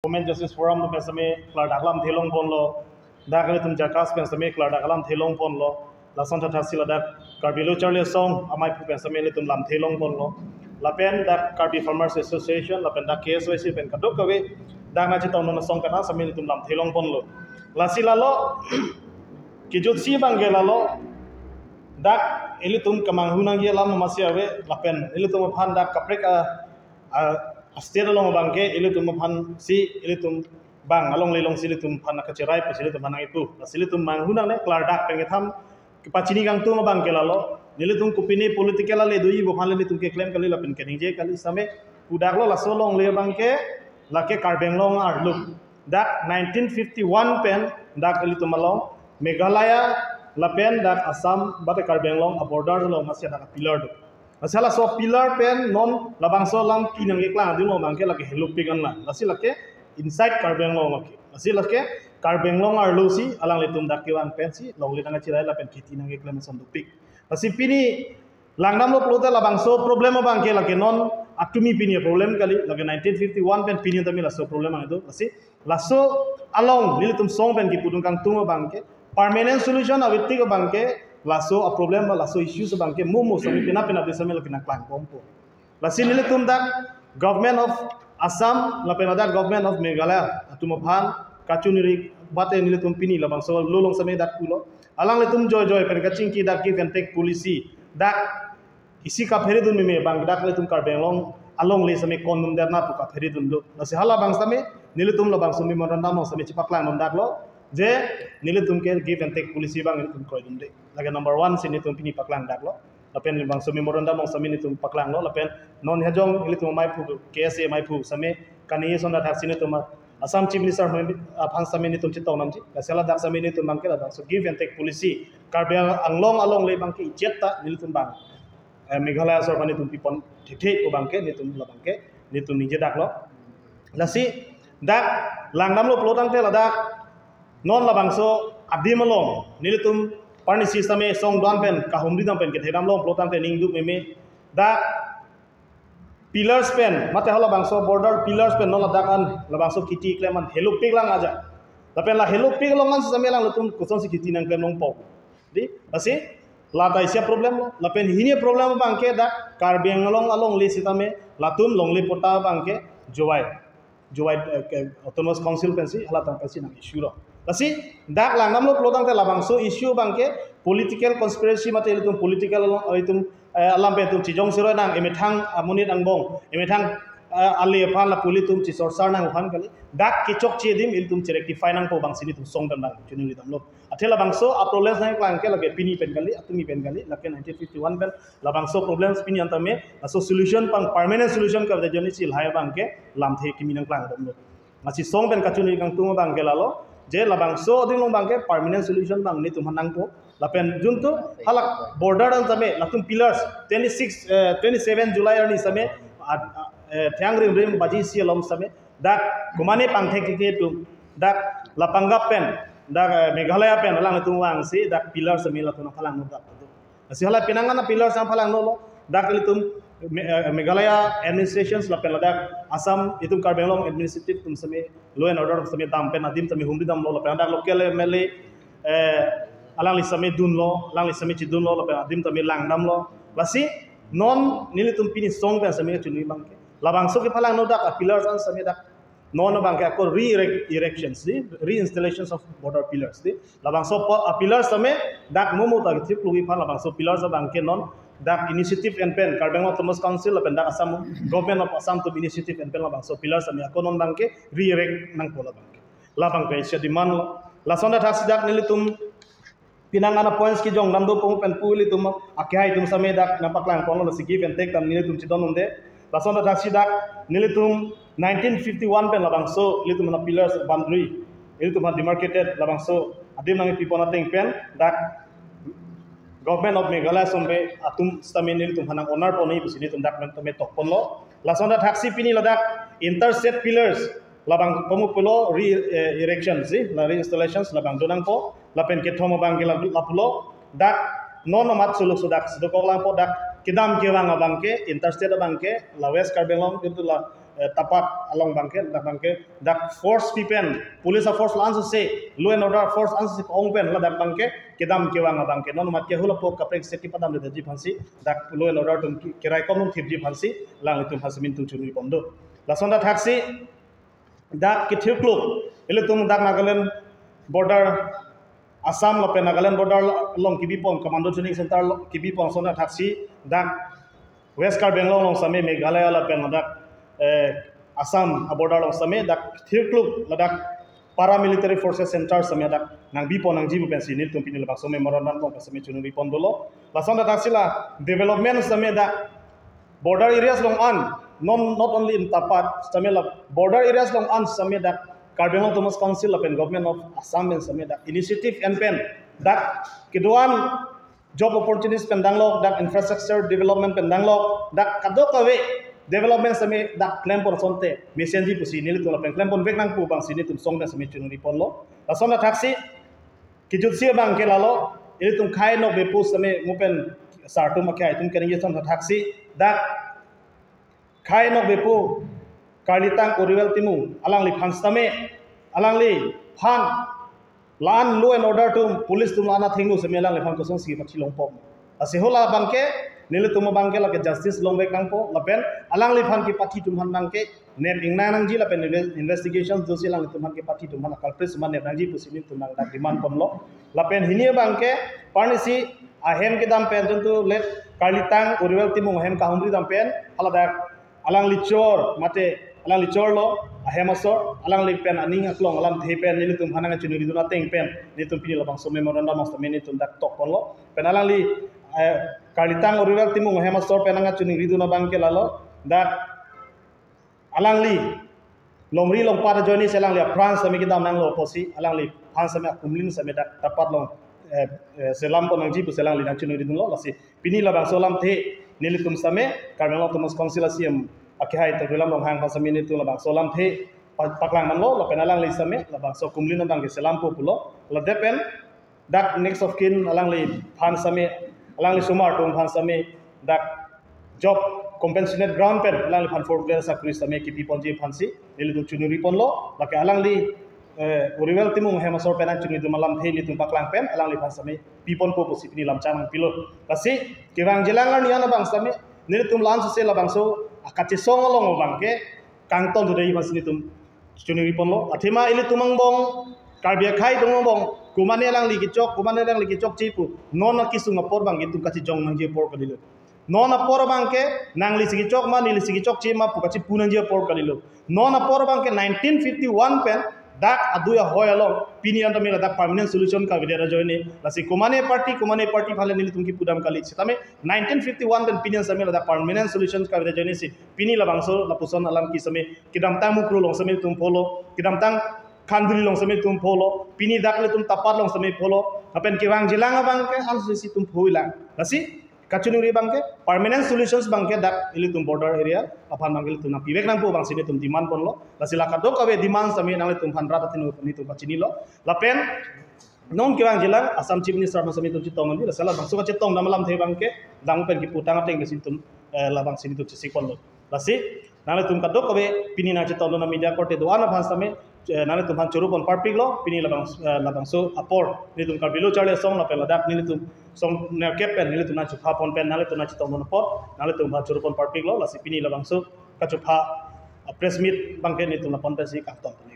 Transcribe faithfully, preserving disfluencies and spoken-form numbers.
Women Justice Forum atum pen sitame klardak lamthe longponlo. Dak ilitum JACAS pen sitame klardak lamthe longponlo. Lason thakthaksi ladak Karbi Lo Charli Asong amaiphu pen sitame ilitum lamthe longponlo. Lapen dak Karbi Farmers Association, lapen dak K S Y C pen kadokave dak nangchetongdun asong pen sitame ilitum lamthe longponlo. Lasi lalo kejutsi abangke lalo, dak ilitum kemanghu nangji alam masi ave, lapen ilitum aphan dak kaprek a, a, a state along abangke ilitum aphansi ilitum bang alongle alongsi ilitum aphan kacherai pusi ilitum aphan nangkipu. Lasi ilitum manghu nangne, klardak pen ketham kepachini kangtung abangke lalo. Nelitum kopine political ale doji pu aphan nelitum keklem kali lapen keningje kali sitame pudaklo, laso longle abangke lake Karbi Anglong arlo. Dak nineteen fifty-one pen dak ilitum along Meghalaya lapen dak Assam mate Karbi Anglong a-border along masi dak pillar do. Lasi laso pillar pen non labangso alam kenangkeklang adim along abangke lake helopik anla. Lasi lake inside Karbi Anglong lake. Lasi lake Karbi Anglong arlosi alanglitum dak kevang pensi longle nangkacherai lapen kheti nangkeklem ason dopik. Lasi pini langdamlo pulote labangso problem abangke lake non atumi pini problem kali, lake nineteen fifty-one pen pini tame laso problem ang do. Lasi laso along nelitum song pen kipudun kangtung abangke permanent solution avetik abangke laso a-problem, laso issues abangke mo mo sitame pina pina sitame lake nangklangponpo. Lasi nelitum dak Government of Assam lapen ladak Government of Meghalaya atum aphan kachiningri bate nelitum pini labangso lo along sitame dak pulo. Alanglitum joijoi pen kachingki dak give and take policy dak isi kaphere dun meme abang dak ilitum Karbi Anglong alongle sitame kondun det na pu kaphere dun do. Lasi halabang sitame nelitum labangso memorandum along sitame chepaklangdun daklo je nelitum ke give and take policy abang nelitum kroidunde. Lake number one si nelitum pini paklang daklo. Lapen labangso memorandum along sitame nelitum paklanglo. Lapen non hajong ilitum amaiphu, K S A amaiphu sitame kani son dak thaksi nelitum Assam Chief Minister aphan sitame nelitum chetong namji. Lasi ladak sitame nelitum abangke labangso give and take policy Karbi Anglong alongle abangke ichet ta nelitum abang, eh, Meghalaya sorkar nelitum pipon thekthe pu abangke nelitum labangke nelitum ningje daklo. Lasi dak langdamlo pulo tangte ladak non labangso adim along nelitum parnisi sitame song do-an pen kahumri dam pen kethedamlo pulo tangte ningduk meme dak pillars pen mate halabangso border pillars pen non ladak an labangso kheti klem an helopik lang aja. Lapen la helopik along an sitame alanglitum kosonsi kheti nangklem longpo. Dei, lasi lata isi a-problem lo. Lapen hini a-problem abangke dak Karbi Anglong alongle sitame latum longle patta abangke Jowai, Jowai, eh, ke Autonomous Council pensi, hala tang pensi nang-issue lo. Lasi dak langdamlo pulo tangte labangso issue abangke political conspiracy mate ilitum political along, ilitum, eh, alam pen itum chejong siroi nang, emethang amonit angbong, emethang, eh, ale aphan lapu ilitum chesorsar nang aphan kali. Dak kechokche adim ilitum che-rectify nangpo abangsi nelitum song pen abang chiningri damlo. Athe labangso a-problems nangklang ke lake pini pen kali, atumi pen kali, lake nineteen fifty-one pen labangso problems pini an tame laso solution abang, permanent solution kave ajoinesi lahai abangke lamthe kimi nangklang bomlo. Lasi song pen kachiningri kangtung abangke lalo je labangso adim along abangke permanent solution abang nelitum aphan nangpo. Lapen juntu halak border an sitame latum pillars twenty-six, eh, twenty-seven July arni sitame, ah, ah, eh, thang rim rim baji isi alom sitame dak kumane pangthek ke atum dak la Punjab pen, dak, eh, Meghalaya pen alanglitum vangsi dak pillars sitame latum nangphalangno dak. Lasi hala penang an a-pillars nangphalangno lo. Dak ilitum Me-, eh, Meghalaya administrations lapen ladak Assam itum Karbi Anglong administrative atum sitame law and order sitame dam pen adim sitame humri damlo lapen dak local M L A, eh, alangli sitame dunlo, alangli sitame chedunlo lapen adim sitame langdamlo. Lasi non nelitum pini song pen sitame chini abangke labangso kephalangno dak a-pillars an sitame dak non abangke ako re-erect-, erections dei, reinstallations of border pillars dei. Labangso po-, a-pillars sitame dak mo mo ta kethip lugi aphan labangso pillars abangke non dak initiative en pen Karbi Anglong Autonomous Council lapen dak Assam Government of Assam atum initiative en pen labangso pillars sitame ako non abangke re-erect nangpo labangke. Labangke isi a-demand lo. Lason dak thaksi dak nelitum penang an a-points kejong dam do pong pen pu ilitum akehai atum sitame dak nangpaklangponlo, lasi give and take tam nelitum chedon unde. Lason dak thaksi dak nelitum nineteen fifty-one pen labangso ilitum aphan pillars boundary ilitum aphan demarcated labangso adim nangpipon ateng pen dak Government of Meghalaya sumbe atum sitame nelitum aphan nang-honor ponji pusi nelitum dak pen tame tokponlo. Lason dak thaksi pini ladak interstate pillars labang komu pulo re-, eh, erections dei, la reinstallations labang do nangpo, lapen kethom abangke la, lapulo dak non amat suluk sudak sedokok langpo dak kedam kevang abangke interstate abangke la West Karbi Anglong juntu la, eh, Tapat along abangke, dak abangke, dak force pi pen, police a force la-an sese, law and order force an sese ong pen, ladak abangke, kedam kevang abangke, non mat ke hula po kaprek seti padam de ji aphansi, dak law and order atum ki-, kerai kom thip ji aphansi, alanglitum aphansi nelitum chunri pon do. Lason ta thaksi, dak kethirkluk, ilitum dak Nagaland border, Assam lapen Nagaland border along kebi pon, commando training center along kebi pon ason ta thaksi, dak West Karbi Anglong along same, Meghalaya lapen ladak, eh, Assam a border along same, dak thirkluk ladak paramilitary forces center same dak nangbi pon nangji pu pensi nelitum pini labangso memorandum along same chunri pon dolo. Lason ta thaksi la development same dak border areas along an, non, not only in Tapat, same la border areas along an same dak Karbi Anglong Autonomous Council lapen Government of Assam pen same dak initiative en pen dak kedo-an job opportunities pen danglok, dak infrastructure development pen danglok, dak kadokave development same dak klem pon asonte mesenji pusi nelitum lapen klem pon vek nangpo abangsi nelitum song pen same chunri ponlo. Lason ta thaksi, kejutsi abangke lalo, ilitum khei nokbe pu same mo pen sartum akhei atum keningje ason ta thaksi, dak khei nokbe pu Karlitang Uriwel Timung alangliphan same, alangliphan la-an law and order atum, police atum la-an athengno same alangliphan kosonsi pathi longpo. Lasi hula abangke, nelitum abangke lake justice long vek nangpo, lapen alangliphan kepathi atum aphan abangke nep ingnang nangji lapen inve-, investigation dosi alanglitum aphan kepathi atum aphan, culprits atum aphan nep nangji pusi nelitum abang dak demand ponlo. Lapen hini abangke, parnisi ahem kedam pen juntu let Karlitang Uriwel Timung ahem kahumri dam pen, haladak alangli chor, mate alangli chor lo, ahem asor, alangli pen aning aklong alamthe pen nelitum aphan nangkachiningri dun ateng pen, nelitum pini labangso memorandum along same nelitum dak tok ponlo. Pen alangli, eh, Karlitang Uriwel Timung ahem asor pen nangkachiningri dun abangke lalo, dak alangli longri longpat ajoinesi alangli apran same kedam nanglo pusi, alangliphan same akumlin same dak Tapat along, eh, eh, selam pon nangji pusi alangli nangchiningri dunlo, lasi pini labangso alamthe nelitum same, Karbi Anglong Autonomous Council a C E M akehai Tuliram Ronghang aphan same nelitum labangso alamthe pa-, paklang manlo, lapen alangli same labangso akumlin abangke selampo pulo, ladak pen dak next of kin alangliphan same, alangli asomar atum aphan same dak job compensation grant pen alangliphan fourth grade sakri same kepi ponji aphansi nelitum chunri ponlo, lake alangli, eh, Uriwel Timung ahem asor pen nangchiningri dun alamthe nelitum paklang pen alangliphan same pi ponpo pusi pini lamchang nangpilo. Lasi kevangjilang arni an abang same nelitum la-an sese labangso akachesong along abangke kangton today aphansi nelitum chunri ponlo. Athema ilitum angbong, Karbi akhei atum angbong, komane alangli kechok, komane alangli kechokche pu non akesung apor abangke itum kachijong nangji apor kalilo. Non apor abangke nanglisi kechok ma, nelisi kechokche ma pu kachipu nangji apor kalilo. Non apor abangke nineteen fifty-one pen dak adui ahoi along pini an tame ladak permanent solution kavedet ajoine, lasi komane party, komane party aphan le nelitum kepu dam kali. Sitame nineteen fifty-one pen pini an same ladak permanent solution kavedet ajoinesi pini labangso lapuson alam ke same, kedamtang Mukroh along same itum pholo, kedamtang Khanduli along same itum pholo, pini dak ilitum Tapat along same pholo, lapen kevangjilang abangke ansesi itum phoilang. Lasi kachiningri abangke permanent solutions abangke dak ilitum border area aphan abangke ilitum nangpivek nangpo abangsi nelitum demand ponlo. Lasi la kadokave demand same nanglitum aphan rat athengno nelitum pachinilo. Lapen non kevangjilang Assam Chief Minister aphan same itum chetong nangji, lasi labangso kachetong dam alamthe abangke dam pen keputang ateng besi itum, eh, labangsi nelitum chesik ponlo. Lasi nanglitum kadokave pini nangchetong dun a media korte do-an aphan same, eh, nanglitum aphan choro pon parpiklo, pini labang, eh, labangso apor nelitum Karbi Lo Charli Asong lapen ladak nelitum song nerkep pen nelitum nangchepha pon pen nanglitum nangchetong dun apor nanglitum aphan choro pon parpiklo, lasi pini labangso kachepha, ah, press meet abangke nelitum la pon pensi kangton pon.